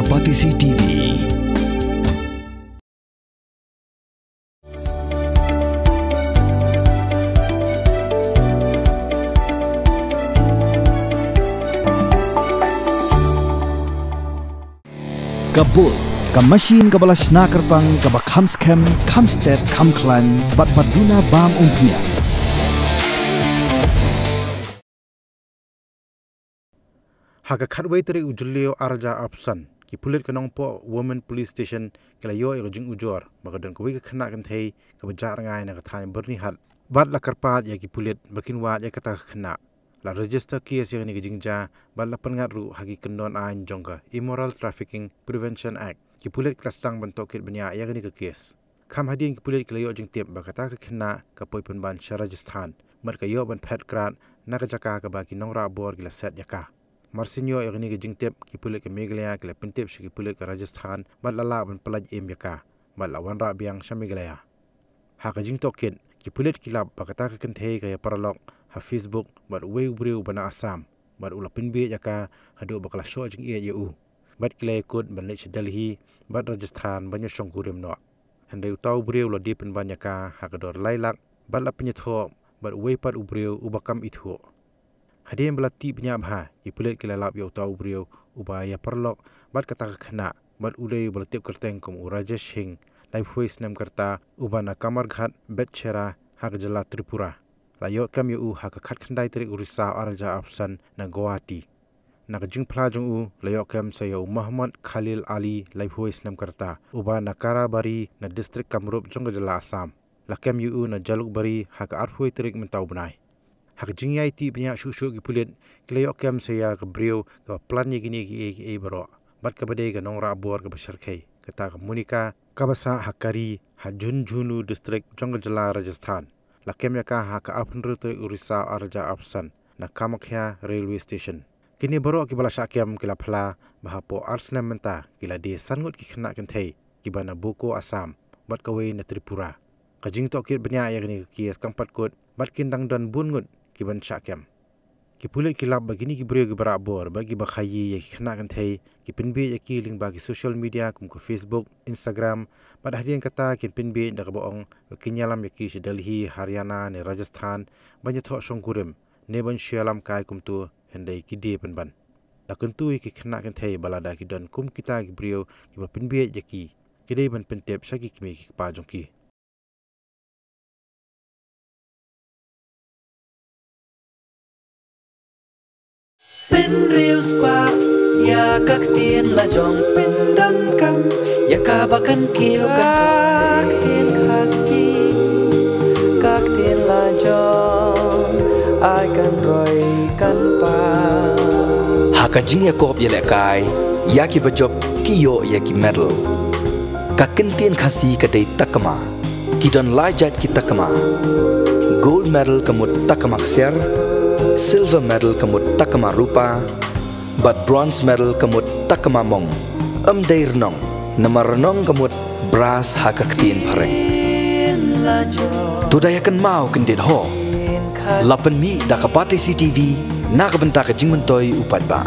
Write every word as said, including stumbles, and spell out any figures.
Batesi T V. Ka bud, ka machine kaba la shna kyrpang, kaba kham skhem, kham stet, kham khlaiñ, bad ba duna bam umphniang. Ha ka khatwei tarik u Jylliew arhajar arphew san, ki pulit ka Nongpoh Women Police Station ki la ïoh ïa ka jingujor ba ka don kawei ka khynnah kynthei kaba jah rngai na ka thaiñ Byrnihat, bad la kyrpad ïa ki pulit ba kin wad ïa kata ka khynnah. La register case ïa kane ka jingjia bad la pynngat ruh ha ki kyndon aiñ jong ka Immoral Trafficking Prevention Act. Ki pulit ki la sdang ban tohkit bniah ïa kane ka case. Kham hadien ki pulit ki la ïoh jingtip ba kata ka khynnah ka poi pynban sha Rajasthan, bad ka ïoh ban phet krad na ka jaka kaba ki nongrah bor ki la set ïa ka. Mar sien ïoh ïa kane ka jingtip, ki pulit ka Meghalaya ki la pyntip sha ki pulit ka Rajasthan, bad la lah ban pyllait im ïa ka, bad la wanrah biang sha Meghalaya. Ha ka jingtohkit, ki pulit ki lap ba kata ka kynthei ka ïa paralok ha Facebook bad uwei u briew ba na Assam, bad u la pynbieit ïa ka haduh ba ka la shoh jingïeit ïa u. Bad ki la ïakut ban leit sha Delhi bad Rajasthan ban ïa shongkurim noh. Hynrei uta u briew u la die pynban ïa ka ha ka dor lai lak, bad la pynïathoh bad uwei pat u briew uba kam ithuh. Hadien ba la tih bniah bha, ki pulit ki la lap ïa uta u briew uba ïa paralok bad kata ka khynnah, bad u dei uba la tip kyrteng kum u Rajesh Singh, laiphew snem ka rta, uba na Kamarghat, Betchera, ha ka jylla Tripura. La ïoh kem ïa u ha ka khatkhyndai tarik u Risaw arhajar arphew san na Guwahati. Na ka jingphla jong u, la ïoh kem sa ïa u Mohammad Khalil Ali, laiphew snem ka rta, uba na Karabari na distrik Kamrup jong ka jylla Assam. La kem ïa u na Jalukbari ha ka arphew tarik mynta u bnai. Ha ka jingïai tih bniah shuh shuh, ki pulit ki la ïoh kem sa ïa ka briew kaba plan ïa kine kiei kiei baroh, bad kaba dei ka nongrah bor kaba shyrkhei, kata ka Monica, kaba sah ha Kari, ha Jhunjhunu distrik jong ka jylla Rajasthan. La kem ïa ka ha ka arphew hynriew tarik u Risaw arhajar arphew san na Kamakhya Railway Station. Kine baroh kiba la shah kem ki la phla ba hapoh ar snem mynta ki la die san ngut ki khynnah kynthei, kiba na Boko, Assam, bad kawei na Tripura. Ka jingtohkit bniah ïa kane ka case kam pat kut, bad kin dang don bun ngut kiban shah kem. Ki pulit ki lap ba kine ki briew kiba rah bor bad kiba khaïi ïa ki khynnah kynthei, ki pynbieit ïa ki lyngba ki social media kum ka Facebook, Instagram, bad hadien kata kin pynbieit da kaba ong ba kin ïalam ïa ki sha Delhi, Haryana ne Rajasthan ban ïathoh shongkurim ne ban shu ïalam kai kumto, hynrei ki die pynban. La kyntu ïa ki khynnah kynthei ba lada ki don kum kita ki briew kiba pynbieit ïa ki, ki dei ban pyntip sha ki kmie ki kpa jong ki. Pynriewspah ïa ka ktien lajong, pyndonkam ïa kaba kan kiew, ka ktien Khasi, ka ktien lajong, ai kan roi kan pang. Ha ka jingïakop ïalehkai ïa kiba jop, ki ïoh ïa ki medal. Ka ktien Khasi ka dei takma. Ki don lai jait ki takma. Gold medal ka mut takma ksiar, silver medal ka mut takma rupa, bad bronze medal ka mut takma mong. Ym dei rnong, namar rnong ka mut brass ha ka ktien phareng. To da ïa kynmaw kyndit ho. La pynmih da ka Batesi T V na ka bynta ka jingmyntoi u paidbah.